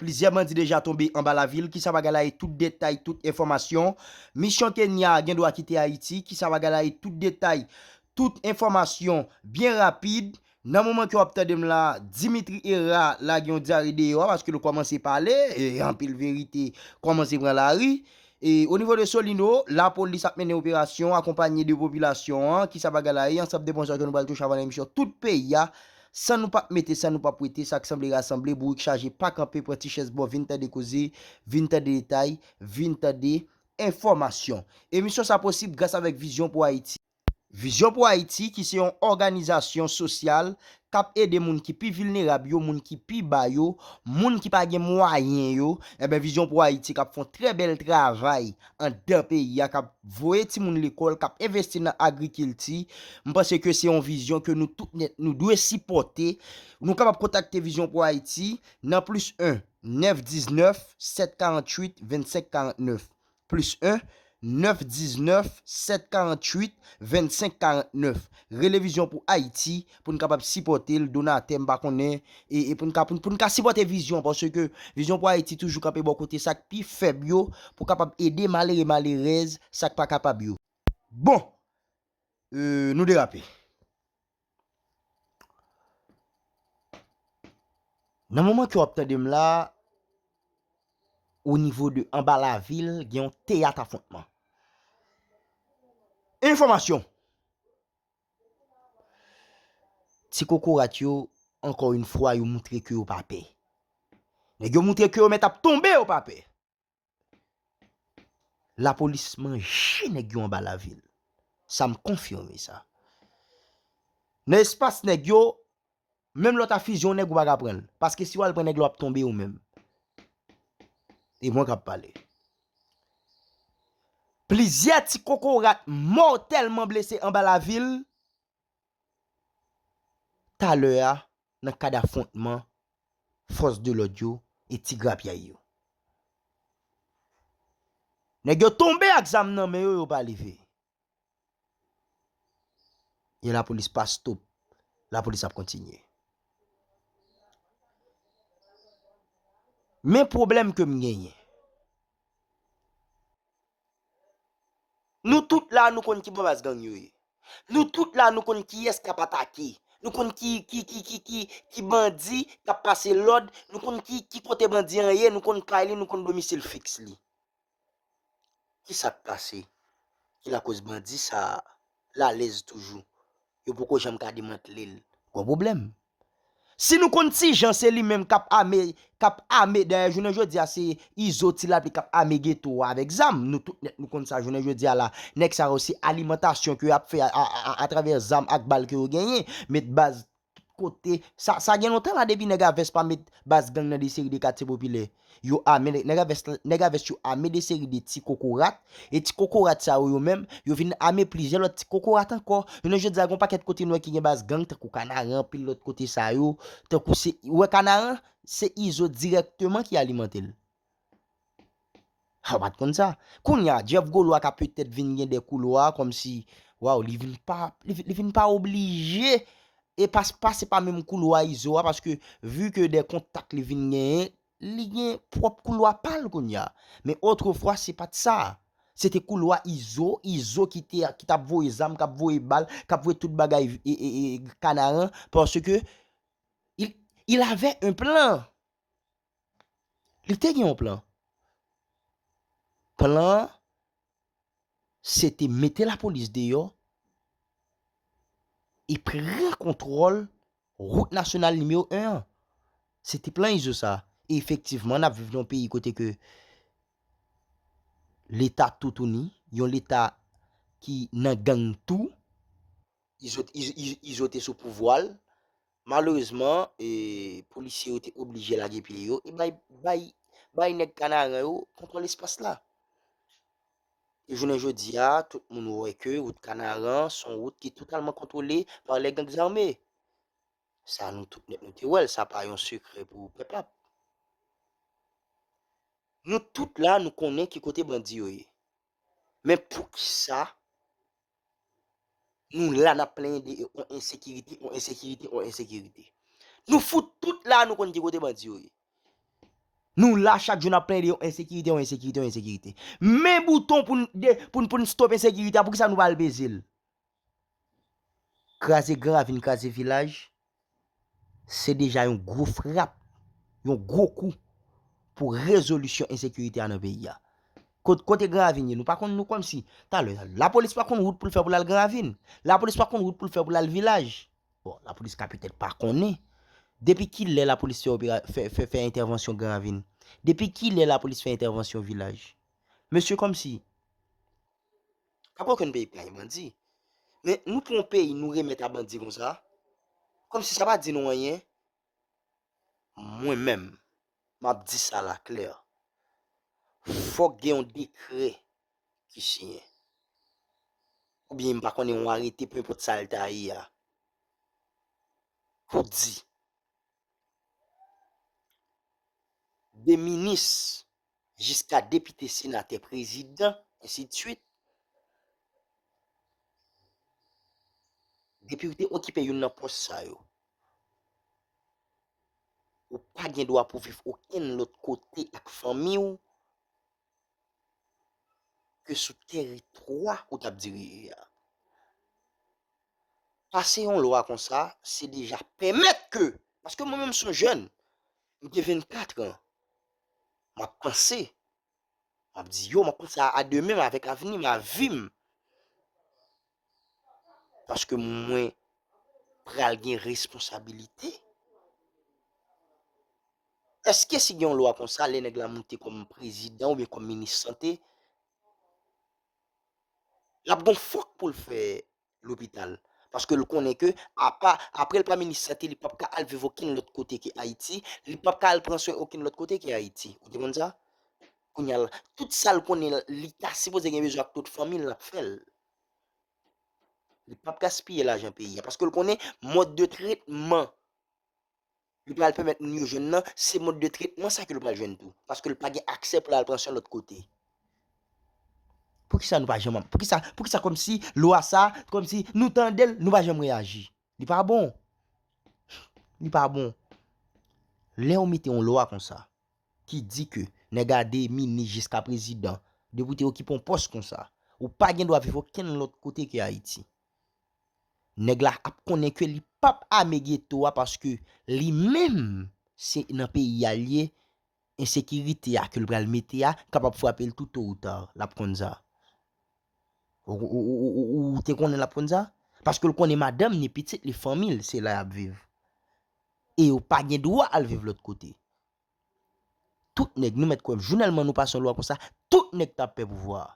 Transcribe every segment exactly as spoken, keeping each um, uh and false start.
Plizyè bandi deja tonbe anba lavil. Kisa bagay la ye? Tout detay, tout enfòmasyon. Misyon Kenya gen dwa kite Ayiti. Kisa bagay la ye? Tout detay, tout enfòmasyon byen rapid. Nan moman ke w ap tande m la, Dimitri Herrard lage yon dyare deyò a, paske l kòmanse pale, e anpil verite kòmanse pran lari. E o nivo de Solino, lapolis ap mennen operasyon akonpanye de popilasyon an. Kisa bagay la ye? Ansanm de pwen sa ke nou pral touche avan nan emisyon tout peyi a. San nou p ap mete, san nou p ap wete, sa k sanble rasanble, bourik chaje pa kanpe, pran ti chèz bò, vin tande koze, vin tande detay, vin tande enfòmasyon. Emisyon sa posib gras avèk Vizyon pou Ayiti. Vizyon pou Ayiti, ki se yon òganizasyon sosyal k ap ede moun ki pi vilnerab yo, moun ki pi ba yo, moun ki pa gen mwayen yo, enben, Vizyon pou Ayiti k ap fè yon trè bèl travay anndan peyi a, k ap voye timoun lekòl, k ap envesti nan agrikilti. M panse ke se yon vizyon ke nou tout nèt, nou dwe sipòte. Nou kapab kontakte Vizyon pou Ayiti nan plis en, nèf diznèf, sèt karanntuit, vennsenk karannèf. Plis en, nèf diznèf, sèt karanntuit, vennsenk karannèf. Rele Vizyon pou Ayiti pou n kapab sipòte l, donatè, m pa konnen, e, e pou n ka, pou n, pou n ka sipòte Vizyon, paske Vizyon pou Ayiti toujou kanpe bò kote sa k pi fèb yo, pou kapab ede malere, malerèz, sa k pa kapab yo. Bon, e, nou derape. Nan moman ke w ap tande m la, o nivo de anba lavil, gen yon teyat afwontman. Enfòmasyon. Ti kokorat yo, ankò yon fwa, yo moutre ke yo pa pè. Nèg yo moutre ke yo mèt ap tonbe, yo pa pè. Lapolis manje nèg yo anba lavil. Sa m konfime sa. Nan espas nèg yo, menm lè w ta fizye yon nèg ou pa ka pran l. Paske si w al pran nèg la, w ap tonbe ou menm. E mwen k ap pale. Plizyè ti kokorat mòtèlman blese anba lavil, talè a nan kad afwontman fòs de lòd yo e ti grapyay yo. Nèg yo tonbe ak zam nan men yo, yo pa leve. E lapolis pa stop. Lapolis ap kontinye. Men pwoblèm ke m genyen. Nou tout la, nou konn ki bò baz gang yo ye. Nou tout la, nou konn kiyès k ap atake. Nou konn ki, ki, ki, ki, ki, ki bandi k ap pase lòd. Nou konn ki, ki kote bandi an ye. Nou konn kay li, nou konn domisil fiks li. Kisa k pase? Ki lakoz bandi sa a l alèz toujou? Yo poko janm ka demantle l. Gwo pwoblèm. Si nou konn ti jan se li menm k ap ame, k ap ame, dayè jounen jodi a se Izo Ti Lapli k ap ame geto a avèk zam. Nou tout nèt nou konn sa jounen jodi a la. Nèg sa yo se alimantasyon ke y ap fè a, a, a, atravè zam ak bal ke yo genyen. Met baz tout kote. Sa, sa gen lontan la depi nèg a vès pa met baz gang nan de seri de katye popilè. Yo ame, nèg a vès, nèg a vès yo ame de seri de ti kokorat. E ti kokorat sa yo, yo menm, yo vin ame plizyè lòt ti kokorat ankò. Jounen jodi a, gen yon pakèt kote nou wè ki gen baz gang, tankou Kanaran, anpil lòt kote sa yo. Tankou se, ou wè Kanaran, se Izo dirèkteman ki alimante l. Ha, w pa t konn sa. Kounye a, Jeff Gaulois ka petèt vin gen de koulwa, kòmsi, waw, li vin pa, li, li vin pa oblije. E pa, pa, se pa menm koulwa Izo a, paske, vi ke de kontak li vin genyen, li gen pwòp koulwa pa l kounye a. Men otrefwa, se pa t sa. Se te koulwa Izo, Izo ki te, ki t ap voye zam, k ap voye bal, k ap voye tout bagay, e, e, e, Kanaran, paske il, il avait un plan. Li te gen yon plan. Plan an, se te mete lapolis deyò e pran kontwòl wout nasyonal nimewo en an. Se te plan Izo sa. E efektivman, n ap viv nan yon peyi kote ke Leta toutouni, yon Leta ki nan gang tou, Izo, Izo, Izo, Izo te sou pouvwa l. Malerezman, e, polisye yo te oblije lage pye yo e bay, bay, bay nèg Kanaran yo kontwòl espas la. E jounen jodi a, tout moun wè ke wout Kanaran se yon wout ki totalman kontwole pa les gangs armés. Sa nou tout nèt nou te wè l, sa pa yon sekrè pou pèp la. Nou tout la, nou konnen ki kote bandi yo ye. Men poukisa nou la n ap plenyen de yon ensekirite, yon ensekirite, yon ensekirite? Nou fout tout la, nou konn ki kote bandi yo ye. Nou la chak jou n ap plenyen de yon ensekirite, yon ensekirite, yon ensekirite. Men bouton pou n, de, pou n, pou n stop ensekirite a, poukisa nou pa al peze l? Kraze Gran Ravin, kraze vilaj, se deja yon gwo frap, yon gwo kou pou rezolisyon ensekirite a nan peyi a. Kot-, kote Gran Ravin ye, nou pa konn nou kòmsi. Talè, lapolis pa konn wout pou l fè pou l al Gran Ravin. Lapolis pa konn wout pou l fè pou l al vilaj. Bon, lapolis ka petèt pa konnen. Depi kilè lapolis fè opera-, fè, fè, fè entèvansyon Gran Ravin? Depi kilè lapolis fè entèvansyon vilaj? Mesye, kòmsi, pa gen okenn peyi k pa gen bandi. Men nou pran yon peyi, nou remèt a bandi konsa. Kòmsi sa pa di nou anyen. Mwen menm, m ap di sa la klè. Fòk gen yon dekrè ki siyen. Oubyen m pa konnen yon arete, peu importe sa l ta ye a. Pou di, de minis jiska depite, senatè, prezidan, ensidswit. Depi w te okipe youn nan pòs sa yo, ou pa gen dwa pou viv okenn lòt kote ak fanmi w ke sou tèritwa ou t ap dirije a. Pase yon lwa konsa, se deja pèmèt ke, paske mwen menm se yon jèn, m gen vennkat an, m ap panse, m ap di, yo, m ap panse a, a demen m, avèk avni m, a vi m. Paske mwen pral gen responsabilite. Èske si gen yon lwa konsa, lè nèg la moute kòm prezidan oubyen kòm minis sante, l ap gon fòk pou l fè lopital? Paske l konnen ke apa, apre l pa minis sante, li p ap ka al viv okenn lòt kote ke Ayiti, li p ap ka al pran swen okenn lòt kote ke Ayiti. Ou te konn sa? Kounye a, tout sa l konnen, li ta sipoze gen bezwen ak tout fanmi l, l ap fè l. Li p ap gaspiye lajan peyi a, paske l konnen mòd de tretman li pral pèmèt moun yo jwenn nan, se mòd de tretman sa ke l pral jwenn tou. Paske l pa gen aksè pou l al pran swen lòt kote. Poukisa nou pa janm, poukisa, poukisa kòmsi lwa sa, kòmsi nou tande l, nou pa janm reyaji? Li pa bon. Li pa bon. Lè w mete yon lwa konsa, ki di ke nèg a de minis jiska prezidan, depi w te okipe yon pòs konsa, ou pa gen dwa viv okenn lòt kote ke Ayiti. Nèg la ap konnen ke li p ap ame geto a paske li menm se nan peyi a l ye, ensekirite a ke l pral mete a kapab frape l tou to ou ta, l ap konn sa. Ou, ou, ou, ou, ou, ou te konnen l ap konn sa? Paske l konnen madanm ni pitit li, fanmi l, se la y ap viv. E yo pa gen dwa al viv lòt kote. Tout nèg, nou mèt kwè m, jounèlman nou pase yon lwa konsa, tout nèg t ap pè pouvwa a.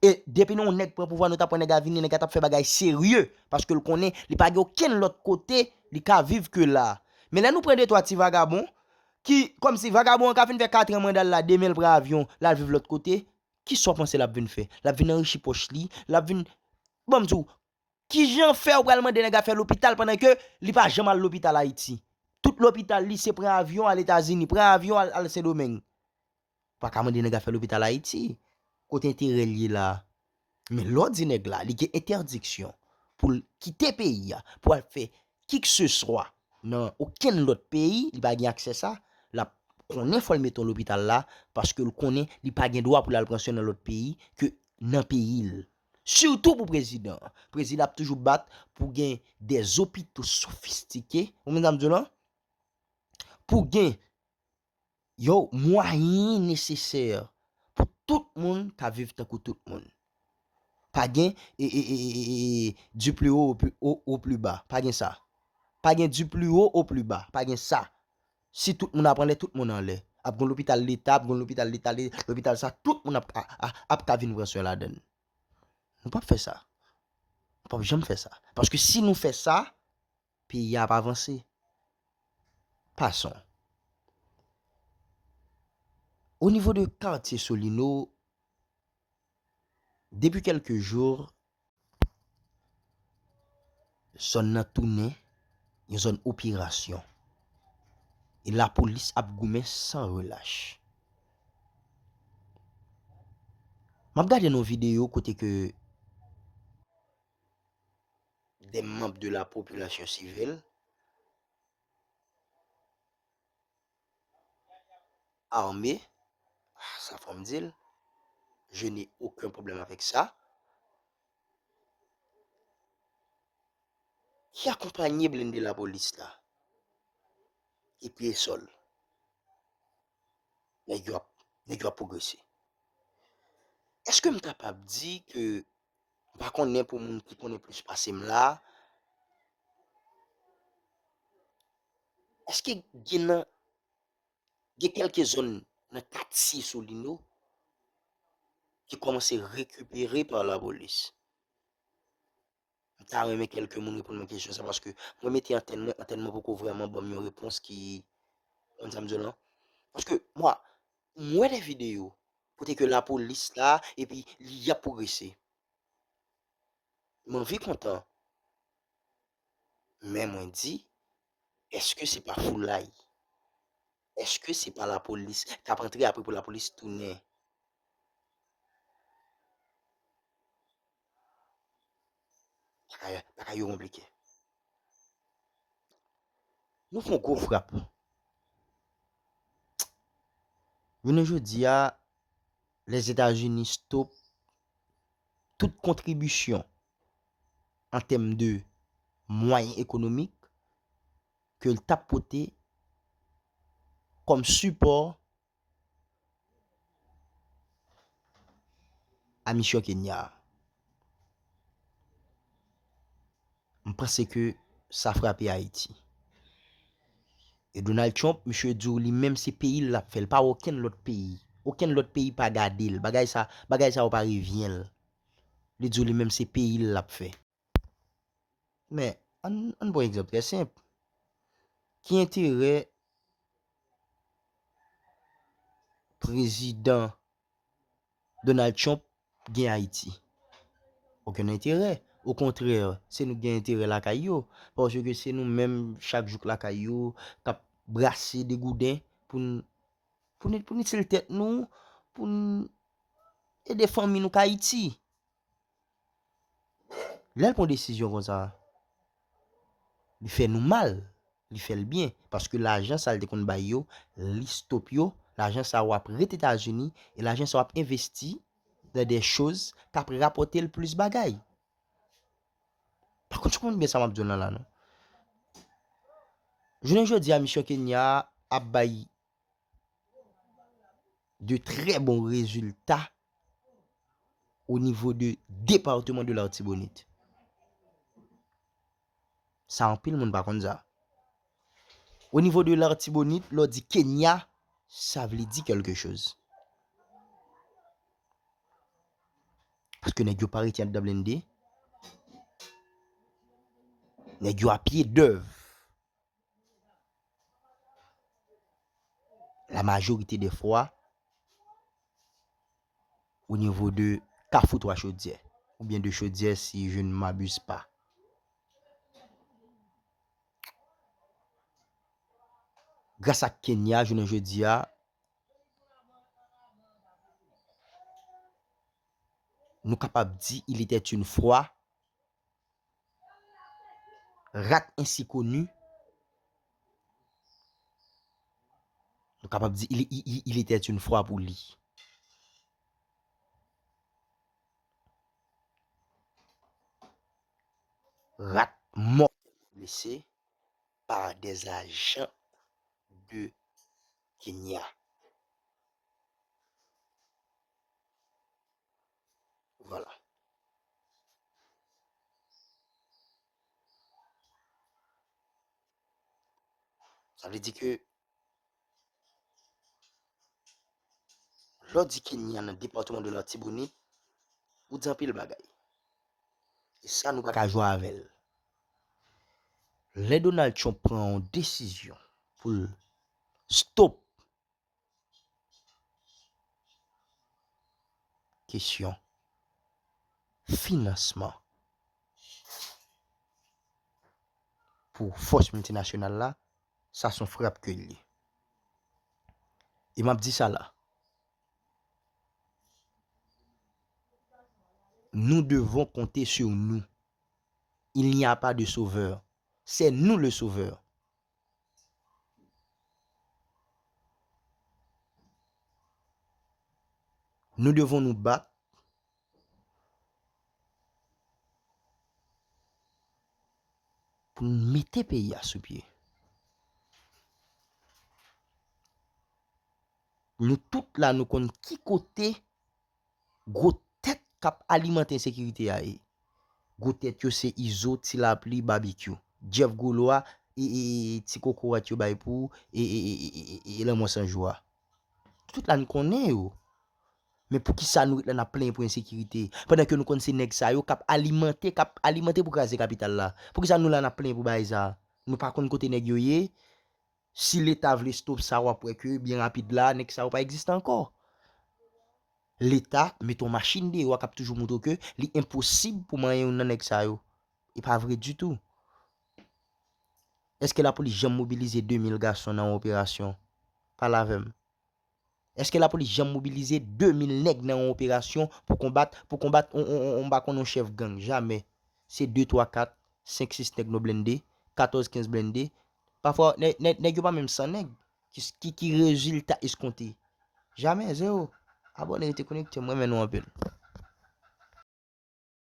E depi nou yon nèg pran pouvwa, nou t ap wè nèg la vini, nèg la t ap fè bagay serye, paske l konnen li pa gen okenn lòt kote li ka viv ke la. Men lè nou pran de twa ti vagabon, ki, kòmsi vagabon an ka fin fè kat an manda l la, demen l pran avyon, l al viv lòt kote, kisa w panse l ap vin fè? L ap vin anrichi pòch li, l ap vin, ban m di w, kijan fè ou pral mande nèg la fè lopital pandan ke li pa janm al lopital Ayiti? Tout lopital li se pran avyon al Etazini, pran avyon al, al Sendomeng. Ou pa ka mande nèg la fè lopital Ayiti. Kote enterè l ye la? Men lè w di nèg la, li gen entèdiksyon pou l kite peyi a, pou al fè kikseswa nan okenn lòt peyi, li pa gen aksè sa, l ap konnen fò l mete yon lopital la, paske l konnen li pa gen dwa pou l al pran swen nan lòt peyi ke nan peyi l. Sitou pou prezidan an. Prezidan ap toujou bat pou gen de opito sofistike, ou konprann sa m di w lan? Pou gen, yo, mwayen nesesè pou tout moun ka viv tankou tout moun. Pa gen, e, e, e, e, e, e, du plus haut au plus, au, au plus bas. Pa gen sa. Pa gen du plus haut au plus bas. Pa gen sa. Si tout moun ap anlè, tout moun anlè. Ap gon lopital leta, ap gon lopital leta, le-, lopital sa, tout moun ap, a, a, ap ka vin pran swen ladan l. Nou p ap fè sa. Nou p ap janm fè sa. Paske si nou fè sa, peyi a ap avanse. Passons. Au niveau de katye Solino, depi kèlke jou, zòn nan tounen yon zòn operasyon. E lapolis ap goumen san relach. M ap gade nan yon videyo kote ke des membres de la population civile, armée, ah, sa fò m di l, je n'ai aucun problème avec ça, ki akonpanye blende lapolis la, epi esòl. Nèg yo ap, nèg yo ap pwogrese. Èske m kapab di ke, m pa konnen pou moun ki konnen plis pase m la, èske gen nan, gen kèlke zòn nan katye Solino ki kòmanse rekipere pa lapolis? M ta renmen kèlke moun reponn mwen kesyon sa, paske mwen mete antèn mwen, antèn mwen poko vrèman ban m yon repons ki, konn sa m di w lan. Paske mwa, m wè de videyo kote ke lapolis la, epi li ap pwogrese. M anvi kontan. Men mwen di, èske se pa foulay? Èske se pa lapolis k ap antre apre pou lapolis tounen? Bagay, bagay yo konplike. Nou fè yon gwo frap. Jounen jodi a, Lèzetazini stop tout kontribisyon an tèm de mwayen ekonomik ke l t ap pote kòm sipò a misyon Kenya a. M panse ke sa frape Ayiti. E Donald Trump, misye di w li menm se peyi l l ap fè l, pa okenn lòt peyi. Okenn lòt peyi pa gade l. Bagay sa, bagay sa yo pa revyen l. Li di w li menm se peyi l l ap fè. Men, ann, ann pran egzanp trè senp. Ki enterè prezidan Donald Trump gen Ayiti? Okenn enterè. Okontrè, se nou k gen enterè lakay yo. Paske se nou menm, chak jou k lakay yo, k ap brase degouden pou n, pou n, pou n itil tèt nou, pou n ede fanmi nou k Ayiti. Lè l pran desizyon konsa, li fè nou mal, li fè l byen, paske lajan sa l te konn bay yo, li stop yo, lajan sa yo ap ret Etazini, e lajan sa yo ap envesti dans des choses k ap rapòte l plis bagay. Pa konn si w konprann byen sa m ap di w lan la, non. Jounen jodi a, misyon Kenya a ap bay de très bons résultats au niveau de département de l'Artibonite. Sa, anpil moun pa konn sa. O nivo de Latibonit, lè w di Kenya, sa vle di kèlke choz. Paske nèg yo pa rete anndan blende. Nèg yo a pye dèv. La majorite dè fwa, o nivo de Kafou Twa Chodyè, oubyen de Chodyè, si je ne m'abuse pas. Gras ak Kenya, jounen jodi a, nou kapab di, il était une fois, rat ainsi connu, nou kapab di, il, il, il, il était une fois pou li. Rat mò blese par des agents de Kenya. Vwala. Sa vle di ke lè w di Kenya nan depatman de Latibonit, ou di anpil bagay. E sa nou pa ka jwe avè l. Lè Donald Trump pran yon desizyon pou l stop kesyon finansman pou fòs miltinasyonal la, sa se yon frap ke l ye. E m ap di sa la. Nous devons compter sur nous. Il n'y a pas de sauveur. C'est nous le sauveur. Nous devons nous battre pou n mete peyi a sou pye. Nou tout la, nou konn ki kote gwo tèt k ap alimante ensekirite a ye. Gwo tèt yo se Izo, Ti Lapli, Babikyou, Jeff Golo a, e, e, e, e ti kokorat yo bay pou, e, e, e, e, e, e, e Lanmò San Jou a. Tout la n konnen yo. Men poukisa nou ret la n ap plenyen pou ensekirite? Pandan ke nou konn se nèg sa yo k ap alimante, k ap alimante pou kraze kapital la. Poukisa nou la n ap plenyen pou bagay sa? Nou pa konn kote nèg yo ye? Si Leta vle stop sa, w ap wè ke byen rapid la, nèg sa yo pa egziste ankò. Leta mete yon machin deyò a k ap toujou montre w ke li enposib pou manyen youn nan nèg sa yo. E pa vre ditou. Èske lapolis janm mobilize de mil gason nan yon operasyon? Pale avè m. Èske lapolis janm mobilize de mil nèg nan yon operasyon pou konbat, pou konbat on, on, on, on, m pa konn, on chèf gang? Jamè. Se de, twa, kat, senk, sis nèg nan blende, katòz, kenz blende. Pafwa, nè-, nè-, nèg yo pa menm san nèg. Ki, ki, ki rezilta eskonte? Jamè, zewo. Abòne, rete konekte, m renmen nou anpil.